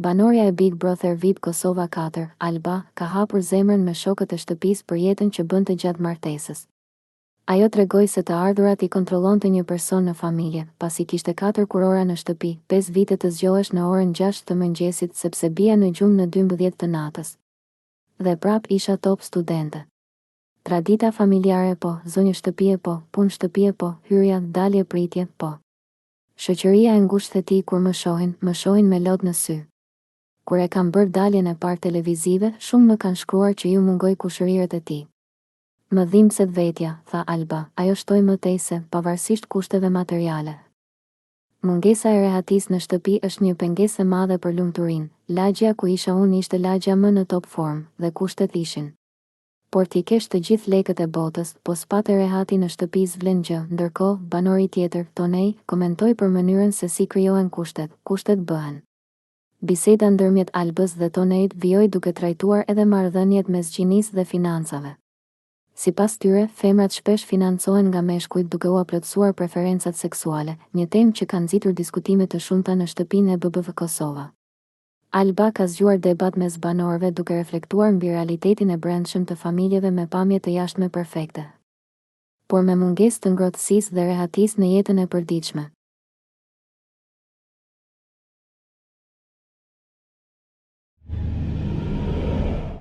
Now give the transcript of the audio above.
Banorja e Big Brother VIP Kosova 4, Alba, ka hapur zemrën me shokët e shtëpisë për jetën që bënte gjatë martesës. Ajo tregoi se të ardhurat i kontrollonte një person në familje, pasi kishte katër kurora në shtëpi, pesë vite të zgjohesh në orën 6 të mëngjesit sepse bija në gjumë në 12 të natës. Dhe prapë isha top studente. Tradita familjare po, zonjë shtëpie po, punë shtëpie po, hyrja, dalje pritje, po. Shoqëria e ngushtë e tij kur më shohin, më shohin me lot në sy. Kur e kam bërë daljen e parë televizive, shumë më kanë shkruar që iu mungoj kushërirët e tij. Më dhimbset vetja, tha Alba, ajo shtoi më tej se, pavarësisht kushteve materiale. Mungesa e rehatisë në shtëpi është një pengesë e madhe për lumturinë, lagjja ku isha unë ishte lagjja më në top formë, dhe kushtet ishin. Por t'i kesh të gjithë lekët e botës, po s'pate rehati në shtëpi s'vlen gjë, ndërkohë, banori tjetër, Tonej, komentoi për mënyrën se si krijohen kushtet, kushtet bëhen. Biseda ndërmjet Albës dhe Tonejt vijoi duke trajtuar edhe marrëdhëniet mes gjinisë dhe financave. Sipas tyre, femrat shpesh financohen nga meshkujt duke ua plotësuar preferencat seksuale, një temë që ka nxitur diskutime të shumta në shtëpinë e BBV Kosova. Alba ka zgjuar debat mes banorëve duke reflektuar mbi realitetin e brendshëm të familjeve me pamje të jashtme perfekte, por me mungesë të ngrohtësisë dhe rehatisë në jetën e përditshme.